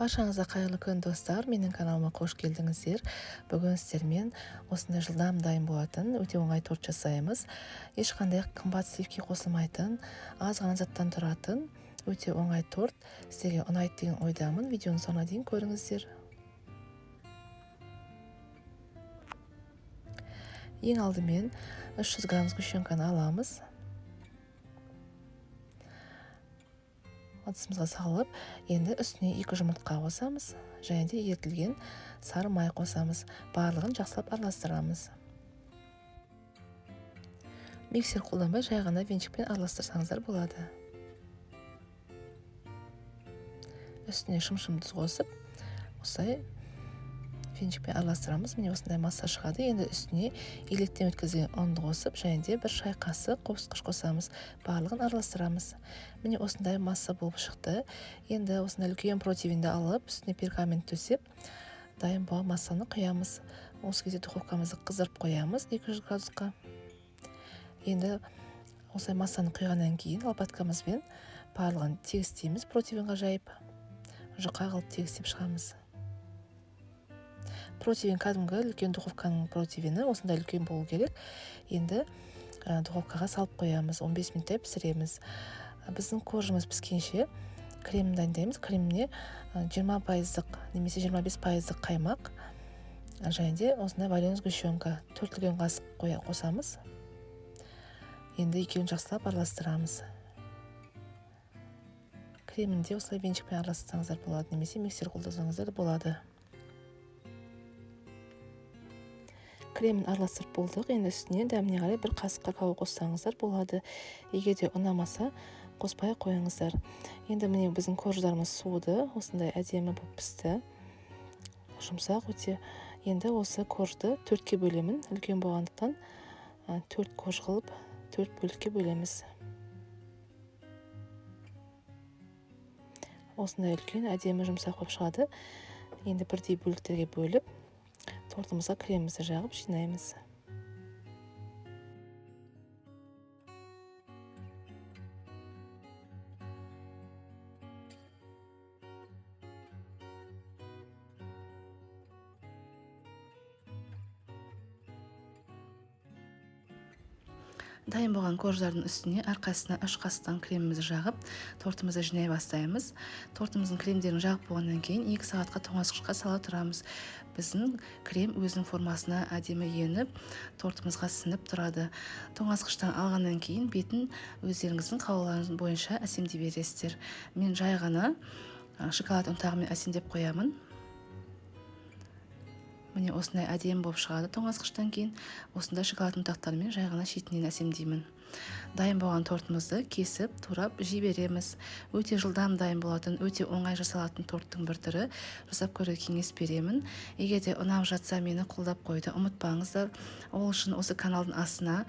Баршаңызға қайырлы күн, достар! Менің каналыма қош келдіңіздер. Бүгін сіздермен осындай жылдам дайын болатын өте оңай торт жасаймыз. Ешқандай қымбат сливки қосылмайтын, аз ғана заттан тұратын өте оңай торт. Сіздерге ұнайды деген ойдамын. Видеоның соңына дейін көріңіздер. Ең алдымен 300 грамм сгущенканы аламыз. Ыдысымызға салып, енді үстіне 2 жұмыртқа қосамыз және де ерітілген сары май қосамыз. Барлығын жақсылап араластырамыз. Миксер қолданбай жай ғана венчикпен араластырсаңыздар болады. Үстіне шым-шым тұз қосып, осылай венчикпен араластырамыз. Міне осындай масса шығады. Енді үстіне електен өткізген ұнды қосып, және де бір шай қасық қопсытқыш қосамыз. Барлығын араластырамыз. Міне осындай масса болып шықты. Енді осындай үлкен противенді алып, үстіне пергамент төсеп, дайын болған массаны құямыз. Осы кезде духовкамызды қыздырып қоямыз 200 градусқа. Енді осылай массаны құйғаннан кейін лопаткамызбен барлығын тегістейміз, противенға жайып, жұқа қылып тегістеп шығамыз. Противень кәдімгі үлкен духовканың противені, осындай үлкен болу керек. Енді духовкаға салып қоямыз, 15 минуттай пісіреміз. Біздің коржымыз піскенше кремін дайындаймыз. Креміне 20% немесе 25% қаймақ және де осындай вареный сгущенка 4 үлкен қасық қосамыз. Енді екеуін жақсылап араластырамыз. Кремін де осылай венчикпен араластырсаңыздар болады, немесе миксер қолдансаңыздар болады. Кремін араластырып болдық. Енді үстіне дәміне қарай бір қасық какао қоссаңыздар болады. Егер де ұнамаса, қоспай қойыңыздар. Енді міне біздің корждарымыз суыды, осындай әдемі болып пісті. Жұмсақ өте. Енді осы коржды 4-ке бөлемін. Үлкен болғандықтан 4 корж қылып 4 бөлікке бөлеміз. Осындай үлкен әдемі жұмсақ болып шығады. Енді бірдей бөліктерге бөліп, тортымызға кремімізді жағып жинаймыз. Дайын болған корждардың үстіне әрқайсысына 3 қасықтан кремімізді жағып, тортымызды жинай бастаймыз. Тортымыздың кремдерін жағып болғаннан кейін 2 сағатқа тоңазытқышқа сала тұрамыз. Біздің крем өзінің формасына әдемі еніп, тортымызға сіңіп тұрады. Тоңазытқыштан алғаннан кейін бетін өздеріңіздің қалауларыңыз бойынша әсемдей бересіздер. Мен жай ғана шоколад ұнтағымен әсемдеп қоямын. Міне осындай әдемі болып шығады тоңазытқыштан кейін. Осындай шоколад ұнтақтарымен жай ғана шетінен әсемдеймін. Дайын болған тортымызды кесіп, турап жей береміз. Өте жылдам дайын болатын, өте оңай жасалатын торттың бір түрі. Жасап көруге кеңес беремін. Егер де ұнап жатса, мені қолдап қоюды ұмытпаңыздар. Ол үшін осы каналдың астына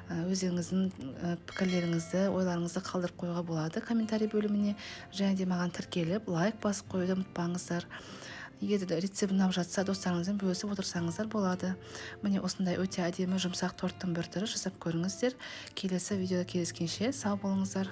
өздеріңіздің пікірлеріңізді, ойларыңызды қалдырып қоюға болады комментарий бөліміне. Және де маған тіркеліп, лайк басып қоюды ұмытпаңыздар. Егер де рецепт ұнап жатса, достарыңызбен бөлісіп отырсаңыздар болады. Міне осындай өте әдемі жұмсақ торттың бір түрі жасап көріңіздер. Келесі видеода кездескенше сау болыңыздар.